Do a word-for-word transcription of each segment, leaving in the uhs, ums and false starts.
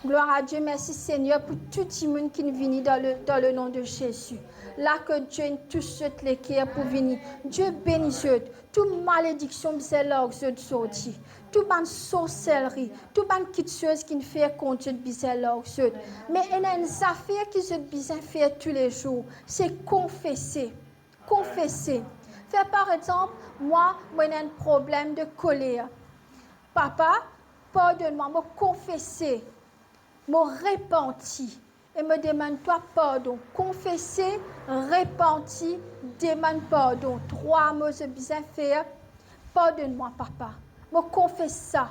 Gloire à Dieu, mersi Segner pou tou dimoun ki vini dan le, dan le nom de Jésus. La ke Dieu inn tous zot leker pou vini. Dieu beni zot. Tou malediksion bizin larg zot zordi. Tou bann sorselri, tou bann kiksoz ki fer kont zot bizin larg zot. Me ena enn zafer ki zot bizin fer toulezour, se konfese. Konfese. Fer par exanp, mwa, mo ena enn problem de koler. Papa, pardonn mwa, mo konfese. Mo repanti e mo demann twa pardon. Konfese, repanti, demann pardon. Trwa mo zot bizin fer. Pardonn mwa, Papa. Mo konfes sa.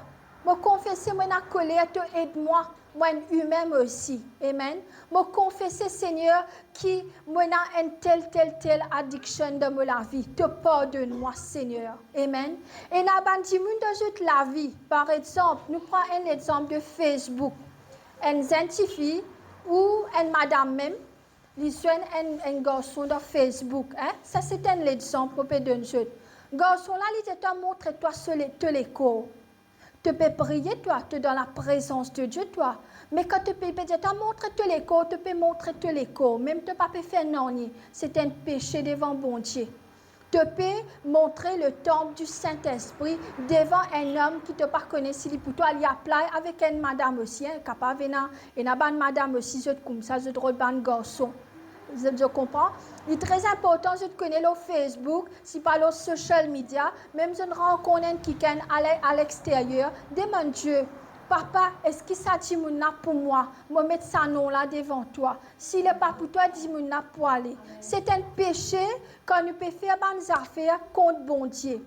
Mo konfese mo ena koler, to ed mwa. Mo enn imin mo osi. Amen. Mo konfese, Segner, ki mo ena enn tel, tel, tel adiksion dan mo lavi. To pardonn mwa, Segner. Amen. Ena bann dimoun dan zot lavi, par exanp, nou pran enn exanp de Facebook. Enn zenn tifi ou enn madam mem, li zwenn enn, enn garson dan Facebook, hein? Sa se enn lexanp mo pe donn zot. Garson la, li dir twa, montre twa so le-, to lekor. To pe priye twa, to dan laprezans de Dieu twa. Me kan to pe, pe dir twa, montre to lekor, to pe montre to lekor, mem to pa pe fer nanye, se enn pese devan Bondie. To pe montre le temple du Saint-Esprit devan enn om ki to pa kone si li pou twa, li apply avek enn madam osi, hein, kapav ena, ena bann madam osi, zot koumsa, zot rod bann garson. Zot, zot konpran? Li tre inportan zot kone lor Facebook, si pa lor social media, mem zot rankonn enn kikenn ale, a lexteryer, demann Dieu, Papa, eski sa dimoun la pou mwa? Mo met sa nom la devan twa. Si li pa pou twa, dimoun la pou ale. Se enn pese kan nou pe fer bann zafer kont Bondie.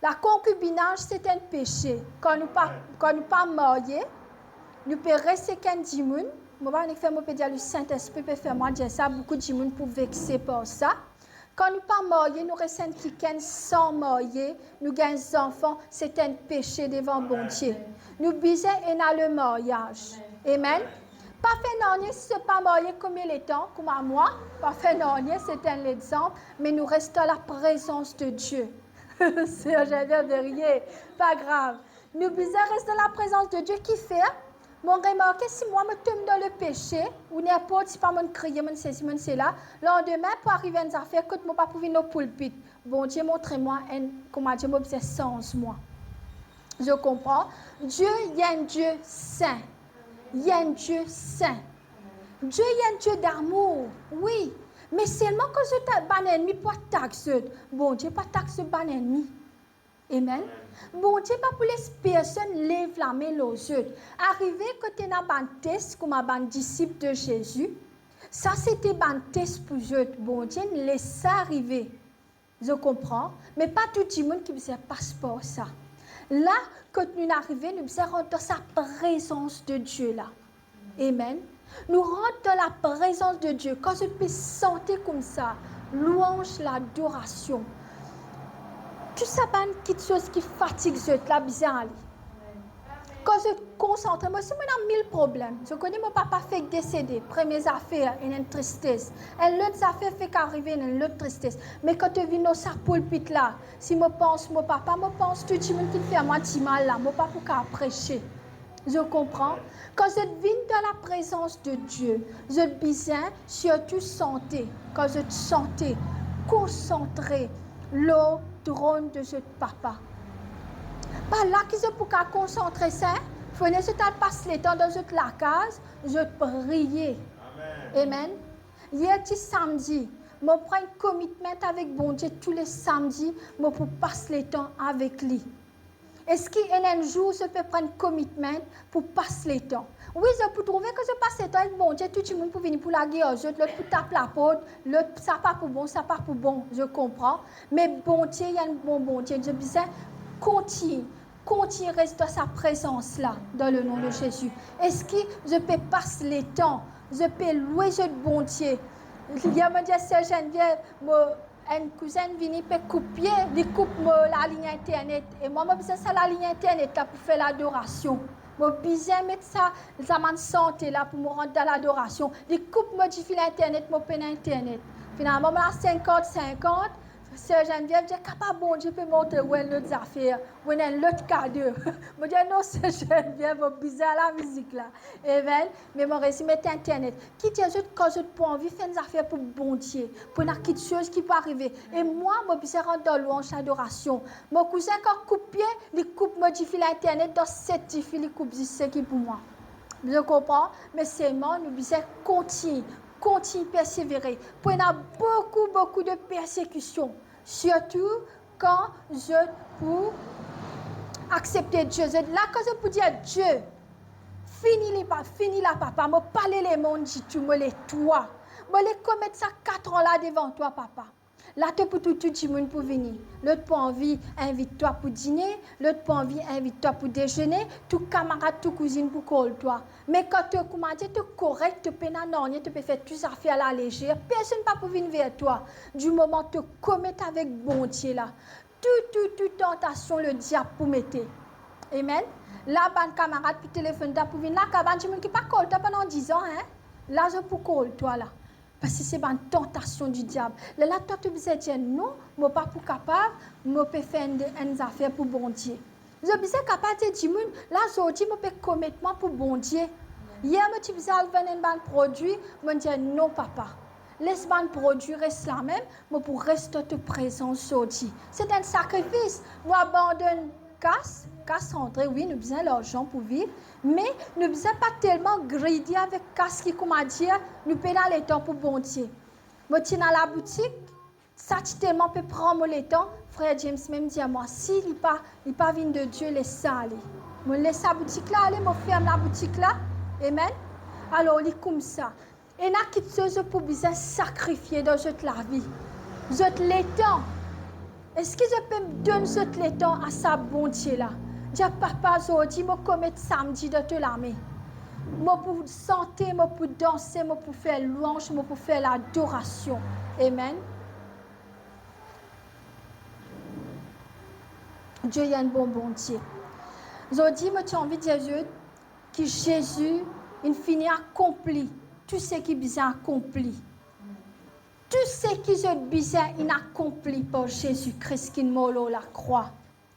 Lakonkibinaz, se enn pese. Kan nou pa, kan nou pa marye, nou pe res ek enn dimoun. Mo pa nek fer, mo pe dir le Saint-Esprit pe fer mwa dir sa, boukou dimoun pou vexe par sa. Kan nou pa marye, nou res enn kikenn san marye, nou gagn zanfan, se enn pese devan Bondie. Nou bizin ena le maryaz. Amen. Pa fer nanye si zot pa marye, komie letan, kouma mwa, pa fer nanye, se enn lexanp, me nou res dan laprezans de Dieu. Serge vinn de riye, pa grav. Nou bizin res dan laprezans de Dieu. Kifer? Mo remarke si mwa mo tom dan le pese, ou ninport, si pa monn kriye, monn sesi, monn sela, landime pou arive enn zafer kot mo pa pou vinn lor poulpit. Bondie montre mwa enn, kouma dir, mo bizin sanz mwa. Zot konpran? Dieu, li enn Dieu sin. Li enn Dieu sin. Dieu, li enn Dieu d'amour, wi. Me selman kan zot bann ennmi pou atak zot, Bondie pa atak zot bann ennmi. Amen. Bondie pa pou les personn lev lame lor zot. Arive kot ena bann tes, kouma bann disip de Zezi, sa se ti bann tes pou zot. Bondie les sa arive. Zot konpran? Me pa tou dimoun ki bizin pas par sa. La, kot nou arive, nou bizin rant dan sa prezans de Dieu la. Amen. Nou rant dan laprezans de Dieu. Kan zot pe sante koumsa, lwanz, ladorasion, tou sa bann kiksoz ki fatig zot la bizin ale. Kan zot konsantre, mo si mo ena mil problem. Zot kone mo papa fek desede, premie zafer, ena enn tristes. Enn lot zafer fek arive, ena enn lot tristes. Me kan to vinn lor sa poulpit la, si mo pans mo papa, mo pans tou dimoun ki fer mwa dimal la, mo pa pou kapav prese. Zot konpran? Kan zot vinn dan laprezans de Dieu, zot bizin sirtou sante. Kan zot sante, konsantre lor tronn de zot Papa. Pa la ki zot pou kapav konsantre sa, fode zot al pas letan dan zot lakaz, zot priye. Amen. Amen. Yer ti samdi, mo pran enn commitment avek Bondie, tou le samdi mo pou pas letan avek li. Eski ena enn zour zot pe pran commitment pou pas letan? Wi, zot pou trouve ki zot pas letan avek Bondie, tou dimoun pou vini pou lager ar zot, lot pou tap laport, lot, sa pa pou bon, sa pa pou bon, zot konpran. Me Bondie, li enn bon Bondie, zot bizin kontign, kontign res dan sa prezans la, dan le nom de Jésus. Eski zot pe pas letan, zot pe lwe zot Bondie? Yer mo dir Serge, mo Enn kouzinn vini pe koup pie, li koup mo lalign internet. E mwa, mo bizin sa lalign internet la pou fer ladorasion. Mo bizin met sa, sa bann sante la pou mo rant dan ladorasion. Li koup mo difil internet, mo pena internet. Finalman, mo la sinkant sinkant. Ser Geneviève dir, "Kapav Bondie pe montre ou enn lot zafer, ou ena enn lot kado." Mo dir, "Non, Ser Geneviève, mo bizin lamizik la." Amen. Me mo resi met internet. Ki dir zot, kan zot pou anvi fer enn zafer pou Bondie, pou ena kiksoz ki pou arive. E mwa, mo bizin rant dan lwanz, adorasion. Mo kouzin kan koup pie, li koup, mo difiz internet, dan set difiz, li koup zis seki pou mwa. Zot konpran? Me selman nou bizin kontign, kontign persevere. Pou ena boukou, boukou de persekision. Sirtou kan zot pou aksepte Die. Zot la, kan zot pou dir, "Die, fini li pa, fini la, Papa, mo pa le lemonn ditou, mo le twa. Mo le komet sa katran la devan twa, Papa." La to pou toutou dimoun pou vini. Lot pou anvi invit twa pou dine, lot pou anvi invit twa pou dezene, tou kamarad, tou kouzinn pou kol twa. Me kan to, kouma dir, to korek, to pena nanye, to pe fer tou zafer alalezer, personn pa pou vinn ver twa. Dimoman to komet avek Bondie la, tou, tou, tou tantasion lediab pou mete. Amen. La bann kamarad pou telefonn twa pou vinn la, kan bann dimoun ki pa kol twa pandan diz an, hein? La zot pou kol twa la. Parski se bann tantasion didiab. Lerla twa to bizin dir, "Non, mo pa pou kapav, mo pe fer enn, enn zafer pou Bondie." Zot bizin kapav dir dimoun, "La zordi mo pe komet mwa pou Bondie. Yer mo ti bizin al vann enn bann prodwi, mo dir, 'Non, Papa, les bann prodwi res lamem, mo pou res dan to prezans zordi.'" Se enn sakrifis. Nou abandonn kas, kas antre, wi, nou bizin larzan pou viv, me nou bizin pa telman greedy avek kas ki, kouma dir, nou pena letan pou Bondie. Mo ti ena laboutik, sa ti telman pe pran mo letan, frer James mem dir mwa, "Si li pa, li pa vinn de Die, les sa ale." Mo les laboutik la ale, mo ferm laboutik la. Amen. Alor, li koumsa. Ena kiksoz zot pou bizin sakrifie dan zot lavi. Zot letan. Eski zot pe donn zot letan a sa Bondie la? Dir, "Papa, zordi mo komet samdi dan to lame. Mo pou sante, mo pou danse, mo pou fer lwanz, mo pou fer ladorasion." Amen. Die enn bon Bondie. Zordi, mo ti anvi dir zot ki Zezi inn fini akonpli tou seki bizin akonpli. Tou seki zot bizin inn akonpli par Zezi Kris ki'nn mor lor lakrwa.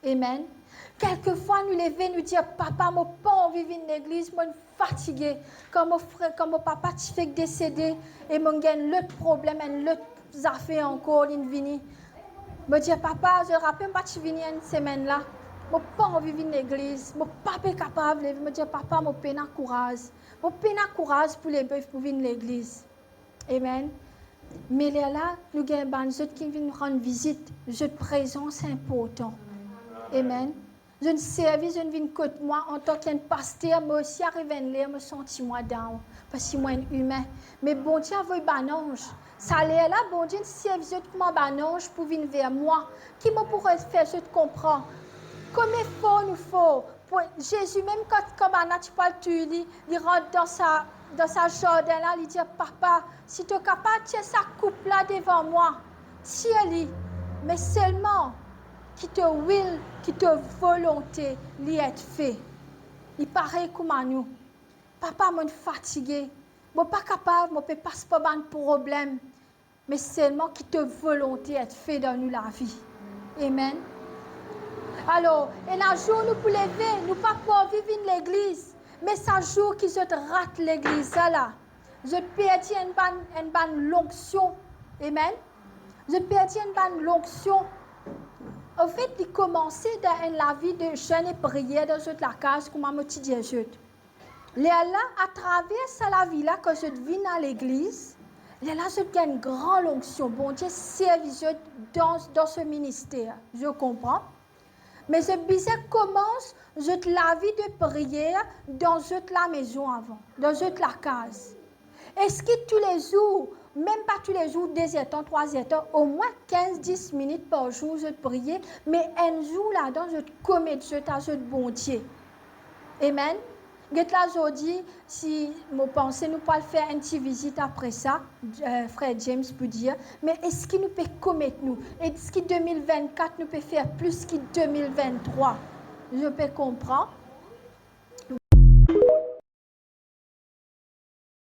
Amen. Kelkefwa nou leve, nou dir, "Papa, mo pa anvi vinn legliz, mo fatige. Kan mo fre-, kan mo papa ti fek desede e mo gagn lot problem, enn lot zafer ankor linn vini." Mo dir, "Papa, zot rapel mo pa ti vini enn semenn la. Mo pa anvi vinn legliz, mo pa pe kapav leve." Mo dir, "Papa, mo pena kouraz. Mo pena kouraz pou leve pou vinn legliz." Amen. Me lerla, nou gagn bann zot ki vinn rann vizit, zot prezans inportan. Amen. Zot servi, zot vinn kot mwa antanki enn paster, mo osi ariv enn ler mo santi mwa down, parski mo enn imin. Me Bondie avoy bann anz. Sa lerla, Bondie inn servi zot kouma bann anz pou vinn ver mwa, ki mo pou refer zot konpran. Komie for nou for, pou Zezi mem kan, kan bann la ti pou al touy li, li rant dan sa, dan sa zardin la, li dir, "Papa, si to kapav tir sa koup la devan mwa, tir li, me selman ki to will, ki to volonte li et fe." Li parey kouma nou. "Papa, mo fatige, mo pa kapav, mo pe pas par bann problem." Me selman ki to volonte et fe dan nou lavi. Amen. Alor, ena zour nou pou leve, nou pa pou anvi vinn legliz, me sa zour ki zot rat legliz la, zot perdi enn bann, enn bann lonksion. Amen. Zot perdi enn bann lonksion. Anfet, li koumanse dan enn lavi de zenn e priyer dan zot lakaz, kouma mo ti dir zot. Lerla, atraver sa lavi la, kan zot vinn a legliz, lerla zot gagn gran lonksion. Bondie servi zot dan, dan so minister. Zot konpran? Me zot bizin koumans zot lavi de priyer dan zot lamezon avan, dan zot lakaz. Eski toulezour, mem pa toulezour, de zer tan, trwa zer tan, omwin kinz, dis minit par zour zot priye, me enn zour ladan zot komet zot a zot Bondie? Amen. Get la zordi, si mo panse nou pou al fer enn ti vizit apre sa, eh, frer James pou dir, me eski nou pe komet nou? Eski de mil vennkat nou pe fer plis ki de mil venntrwa? Zot pe konpran?